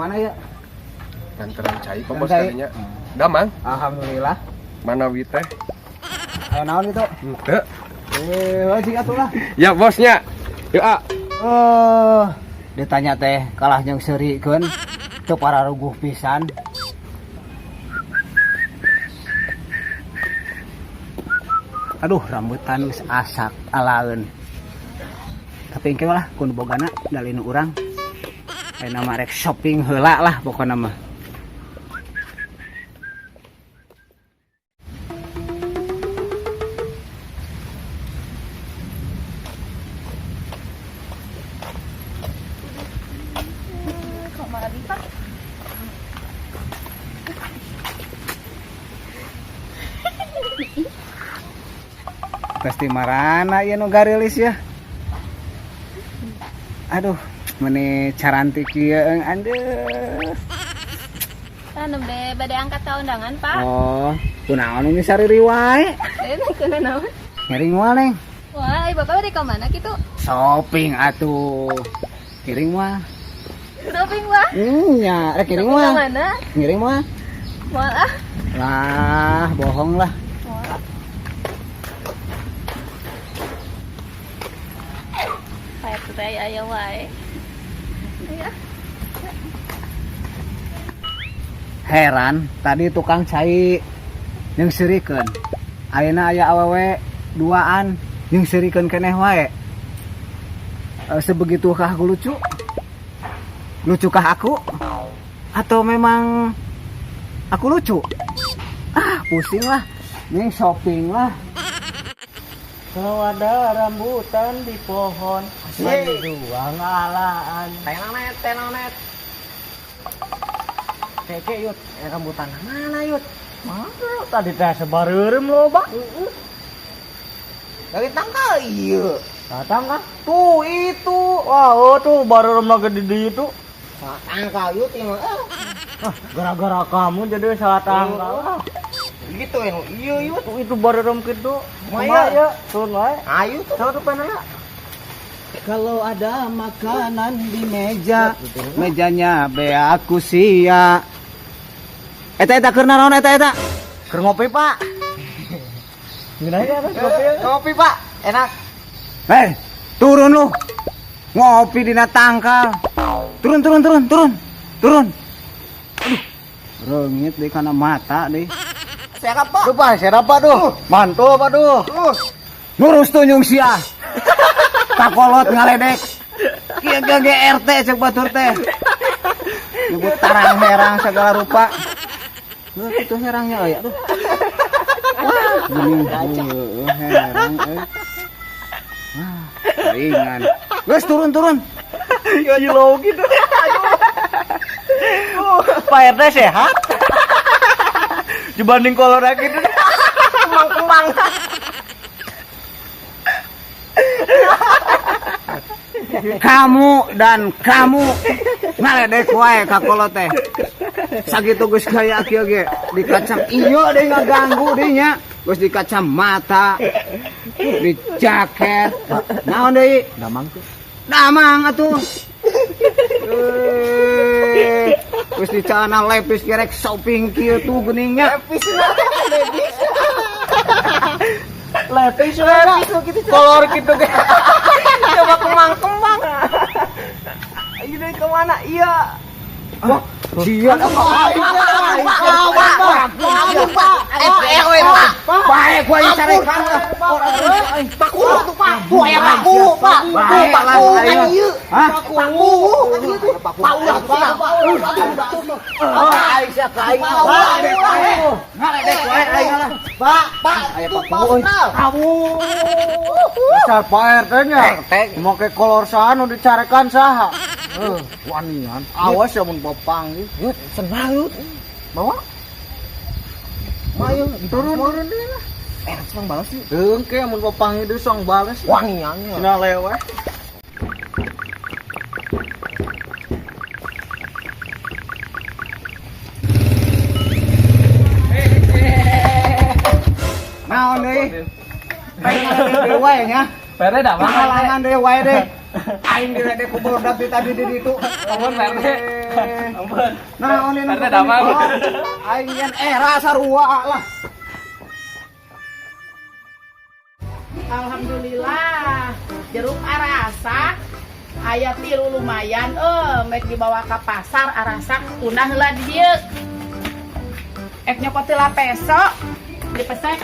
Mana ya? Nganteran cai, Pak Bos. Cai. Kadinya. Damang, Alhamdulillah. Mana wi teh? Ayo naon itu? Henteu. Eh, wajib atuh lah. Ya bosnya. Yuk ah. Eh, ditanya teh kalah jeung seurikeun teu pararuguh pisan. Aduh, rambutan geus asak alaeun. Tapi engke lah kun bogana dalin urang. Ayeuna mah rek shopping heula lah pokona mah. Kamari, Pak. Pasti marana ya nu garilis ya. Aduh, meni carantik ieu eung andeuh. Kan nembe bade angkat ka undangan, Pak. Oh, kunaon ini sariri wae? Eh, kuna naon? Ngiring moal, Neng? Wah, ai Bapak bade ka mana kitu? Shopping atuh. Ngiring moal? Shopping, Pak. Nya, rek ngiring Shopping ka moal? mana? Ngiring moal? Moal ah. Lah, bohong lah. Moal. Pak teh aya wae. Iya. Heran, tadi tukang cai nyeungseurikeun. Ayeuna aya awewe duaan nyeungseurikeun keneh wae. E, sebegitukah aku lucu? Lucukah aku? Atau memang aku lucu? Ah, pusing lah. Neng shopping lah. Kalau ada rambutan di pohon, menjuang alaan. Tenonet, tenonet. Keke yut, rambutan mana yut? Mana tadi teh sebareureum loba. Dari tangkal iya. Datang kan? Tuh itu. Wah, oh tuh bareureum lagi di ditu. Salah tangkal yut ini. Ah, gara-gara kamu jadi salah tangkal. Gitu yang iya yut. Tuh itu bareureum kitu. Kumaha ya? Turun wae. Ayo tuh. Sok tuh panela. Kalau ada makanan di meja, mejanya bea aku sia. Eta eta keur naon eta eta? Keur ngopi, Pak. Ngeunah ya, ngopi. Ngopi, Pak. Enak. Eh, turun lu. Ngopi dina tangkal. Turun, turun, turun, turun. Turun. Aduh. Reungit deui kana mata deui. Siapa, Pak? Tuh, Pak, siapa tuh? Mantul, Pak tuh. Nurus tunjung sia. Kakolot ngaledek. Kieu ge RT cek batur teh. Nyebut tarang herang segala rupa. Heuh, kitu herangnya euy aduh. Wah, geuning heueuh herang euy. Wah, ringan. Geus turun turun. Ya jilo gitu. Aduh. Pak RT sehat. Dibanding kolor gitu. Kembang-kembang. Kamu dan kamu ngaledek wae ka kolot teh. Sakitu geus gaya kieu ge di kaca ieu deui ngaganggu deui nya. Geus di kacamata, di jaket. Naon deui? Damang tuh. Damang atuh. Eh, geus di celana lepis gerek shopping kieu tuh geuning nya. Lepis lepis. Lepis gitu kolor gitu ge. Coba kembang-kembang. Ayo dari kemana? Iya. Wah, Sia Pak. Pak. Bae ku aing carekan. Paku tuh, Pak. Tuh aya paku, Pak. Tuh paku kan ieu. Hah? Paku kan ieu tuh. Pak ulah, Pak. Oh, aing sia ka aing. Ngaledek wae aing lah. Pak, Pak, Aya itu paku euy. Pak. Kamu. Dasar Pak RT nya. Make kolor saha nu dicarekan saha. Wanian. Awas ya mun papanggih. Yut, senang yut. Bawa. Mayu, Turun turun deui lah. Senang balas sih. Engke mun papanggih deui song bales. Wangian. Cenah lewe. Naon deui? Pengen deui wae nya. Pak RT damang. Pengalaman deui wae deh. Aing diledek ku barudak di tadi di ditu. Ampun Pak RT. Ampun. Naon ini? Pak RT damang. Aing yen era sarua lah. Alhamdulillah, jeruk arasak aya tilu lumayan mek dibawa ke pasar arasak tunah heula di dieu. Ek nyokot heula peso dipesek.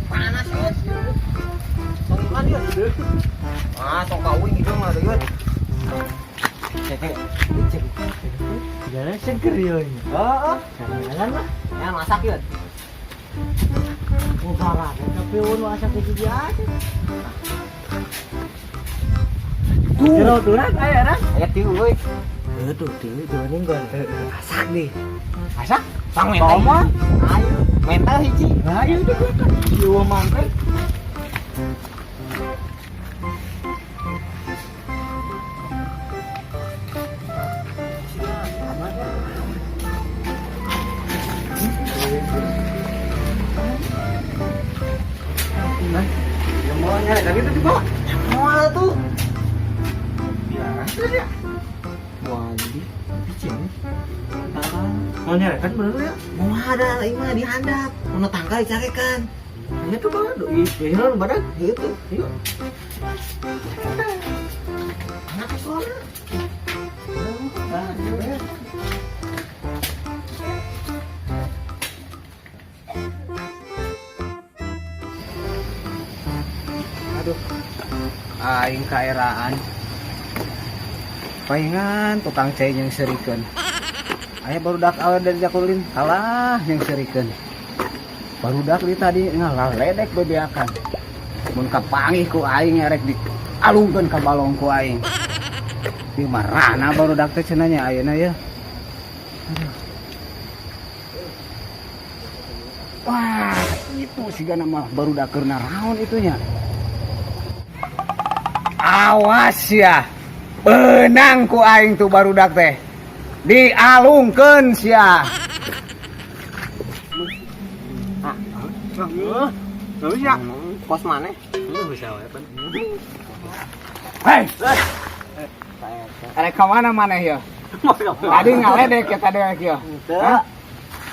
Panas yut. Tong iman yut. Ah, tong kawin gitu mah yut. Jalan seger yo ini. Heeh. Jalan lah. Ya masak yut. Oh, parah. Tapi ono masak itu biasa. Jero turan aya ran. Aya tilu euy. Tuh, tuh, tuh ini gua. Asak deh. Masak? Pang mental. Ayo, mental hiji. Ayo tuh gua kan. Jiwa mantep. Ya mau nyari tadi itu dibawa. Moal tuh. Biasa ya. Wali, bicin. Mau nyari kan bener ya? Mau ada ieu mah dihandap. Mun tangkal dicarekan. Ini tuh bang, ih, ini badan. Gitu. Yuk. Anak soalnya. Aduh, aing kaeraan. Paingan tukang cai yang serikeun. Aya barudak awe dari jakulin, kalah yang serikeun. Barudak di tadi ngalah ledek bebeakan. Mun kapanggih ku aing erek dialungkeun ka balong ku aing. Di marana barudak teh cenah nya ayeuna ya. Aduh. Wah, itu sigana mah barudak keur naraon itunya. Awas ya. Benang ku aing tuh barudak teh. Dialungkeun sia. Terus ya. Kos maneh? Bisa wae, Pan. Hei. Arek ka mana maneh ya? Tadi ngaledek ya tadi ya. Hah?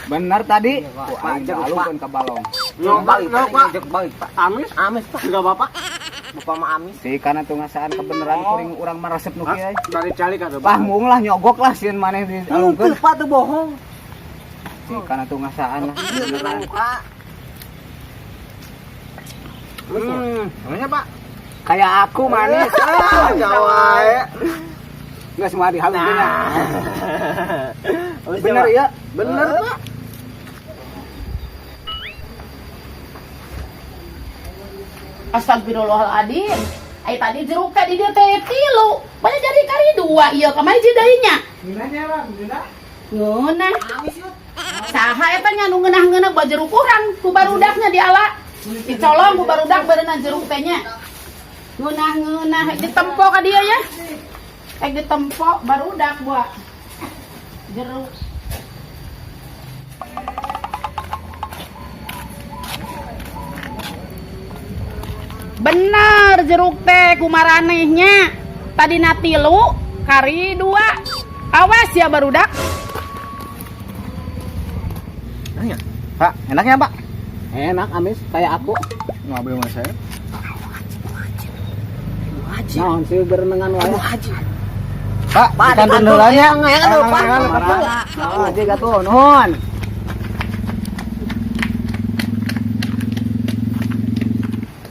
Bener tadi? Ku aing dialungkeun ka balong. Balik, Pak. Balik, Pak. Amis? Amis, Pak. Enggak bapak. Bapak mah amis. Si kana tuh ngasaan kebenaran kuring urang mah resep nu kieu. Dari calik atau Bah mung lah nyogok lah sieun maneh dialungkeun. Pak tuh bohong. Si kana tuh ngasaan lah kebenaran. Namanya Pak. Kayak aku manis. Ah, jauh ae. Nggak semua dihalungkeun ya. Bener ya? Bener, Pak. Astagfirullahaladzim. Ai tadi jeruk teh di dieu teh tilu. Banyak jadi kali dua ieu kamari jeung deui nya. Ginanya, Pak, gina. Ngeunah. Saha eta nya nu ngeunah-ngeunah buat jeruk urang ku barudaknya diala. Dicolong ku barudak beureunan jeruk teh nya. Ngeunah-ngeunah ditempo ka dieu ya. Ek ditempo barudak buat jeruk. Bener jeruk teh kumaranehnya. Tadi tilu kari dua. Awas ya barudak. Pak, enaknya Pak? Enak amis kayak aku. Ngambil sama saya. Haji. Naon sih berenangan wae. Bu Haji. Pak, Pak, ikan di kantor heula nya. ya, aduh, Pak. Oh, Haji gatuh nuhun.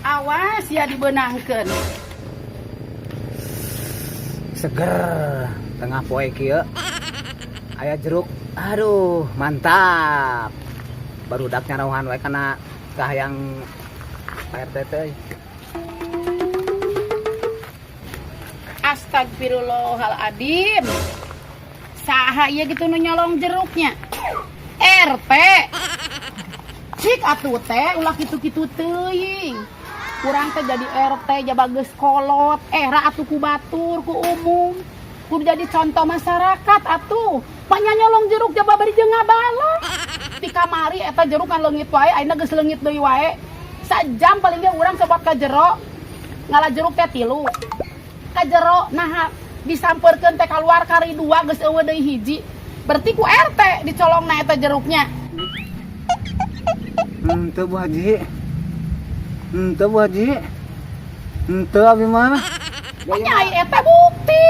Awas ya dibenangkeun. Seger tengah poe kieu. Aya jeruk. Aduh, mantap. Barudak nyarauhan wae kana kahayang Pak RT teh. Astagfirullahaladzim. Saha ieu gitu nu nyolong jeruknya? RT. Cik atuh teh ulah kitu-kitu teuing. Urang teh jadi RT jaba geus kolot, era atuh ku batur ku umum. Kudu jadi contoh masyarakat atuh. Panya nyolong jeruk jaba bari jeung ngabala. Di kamari eta jeruk kan leungit wae, ayeuna geus leungit deui wae. Sajam paling ge urang sobat ka jero. Ngala jeruk teh 3. Ka jero nah disampeurkeun teh kaluar kari 2 geus eueuh deui hiji. Berarti ku RT dicolongna eta jeruknya. Henteu Bu Haji. Henteu Bu Haji. Henteu abi mah. Nya ai eta bukti.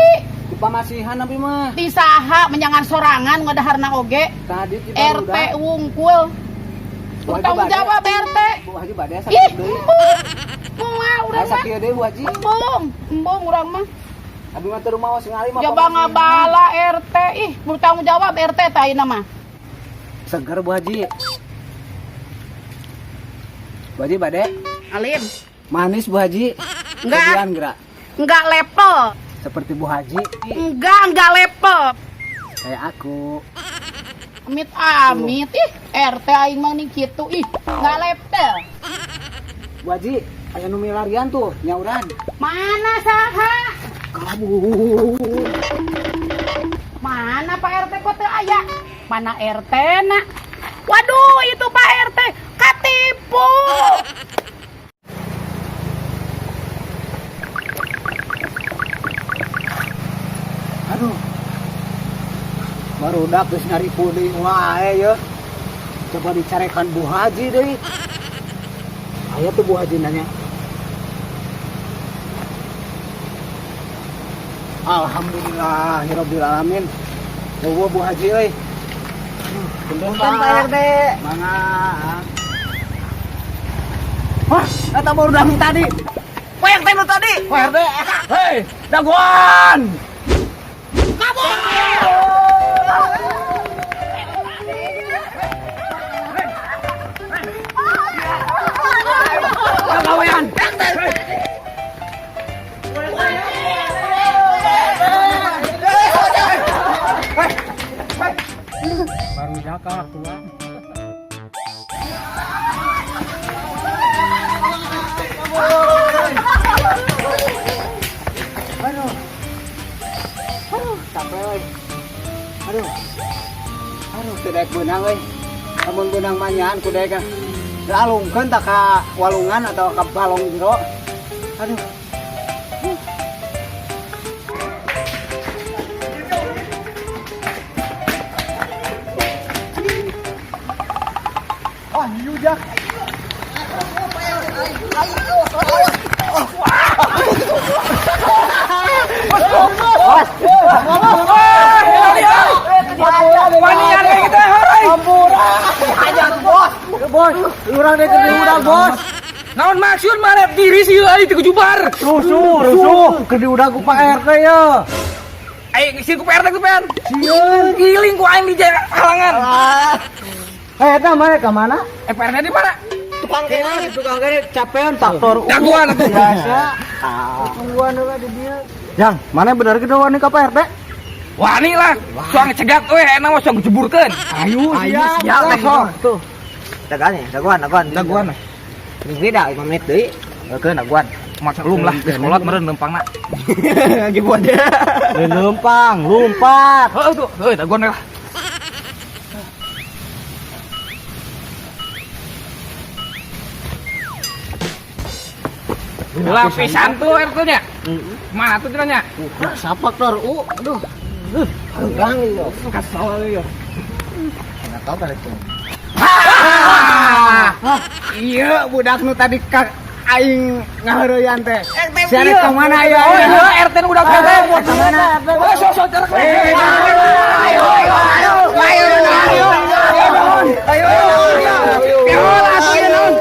Di pamasihan abi mah. Ti saha menyangan sorangan ngadaharna oge. Tadi ti RT wungkul. Bu Haji Tanggung bade. jawab RT. Bu Haji bade Ih, sakieu deui. embung. Moal urang mah. Sakieu deui Bu Haji. Embung, embung urang mah. Abi mah teu rumaos ngali mah. Jaba ngabala RT. Ih, bertanggung jawab RT tah ayeuna mah. Seger Bu Haji. Bu Haji bade. Alim, Manis Bu Haji. Enggak. Kebian gerak. enggak level. Seperti Bu Haji. Enggak level. Kayak aku. Amit amit ih, RT aing mah nih kitu ih, enggak level. Bu Haji, aya nu milarian tuh, nyauran. Mana saha? Kabur. Mana Pak RT kok teu aya? Mana RT na? Waduh, itu Pak RT katipu. Aduh. Barudak geus nyaripu deui wae ye. Coba dicarekan Bu Haji deui. Aya tuh Bu Haji nanya. Alhamdulillahirabbil alamin. Eueuh Bu Haji euy. Punten Pak RT. Mangga. Wah, eta barudak nu tadi. Pak RT nu tadi. Pak RT. Hei, dagoan. Kabur. Barudak tua. Aduh. Aduh, capek euy. Aduh. Aduh, teu daek beunang euy. Lamun beunang mah nyaan ku daek. Lalungkeun tak ka walungan atau ka balong jero. Aduh. Wah, hiu jak. Wanian kayak gitu, hei. Bos, urang deh keur diudag, Bos. Naon maksud mana diri sih euy teu kujubar. Rusuh, rusuh, keur diudag ku Pak RT ya. Aing sieun ku PRT ku PRT. Sieun. Giling ku aing di halangan. Eh, eta mana ka mana? PRT di mana? Tukang kene, tukang kene capean faktor U. Dagoan atuh. Biasa. Tungguan heula di dieu. Jang, mana bener kitu wani ka Pak RT? Wani lah, soang cegat we enak mah soang jeburkeun. Ayo, siap, siap, sok. Tuh. Dagoan ya, dagoan, dagoan. Dagoan. Geus beda 5 menit deui. Oke, dagoan. Maklum lah, geus kolot meureun lempangna. Gimana dia? Lempang, lompat. Heuh tuh, heuh dagoan lah. Lapisan tuh RT-nya. Mana tuh nya? Siapa tor U? Aduh. Gang ieu. Kesel ieu. Enggak tahu kali itu. Iya, budak nu tadi ka Aing ngaheureuyan teh. Sia rek ka mana ya? Oh iya, RT nu udah RT. Ka mana? Oh, sok sok carek. Ayo ayo ayo ayo ayo ayo ayo ayo.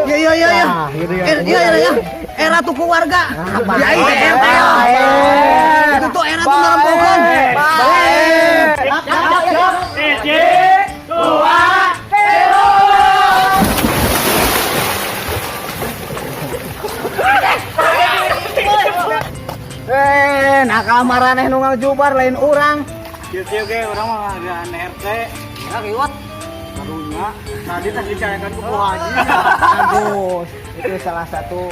Iya iya iya iya. Iya iya iya. Era tuh keluarga. Ya iya RT. Itu tuh era tuh ngerempokan. Hiji, dua, tilu. Eh, nakal maraneh nu ngajubar lain urang. Kieu ge urang mah ngagaan RT. Ya kiwat. Karunya tadi tadi dicarekan ku Bu Haji. Bagus. Itu salah satu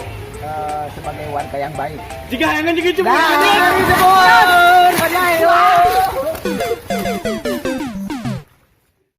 sebagai warga yang baik. Jika hayang juga Nah, disebut.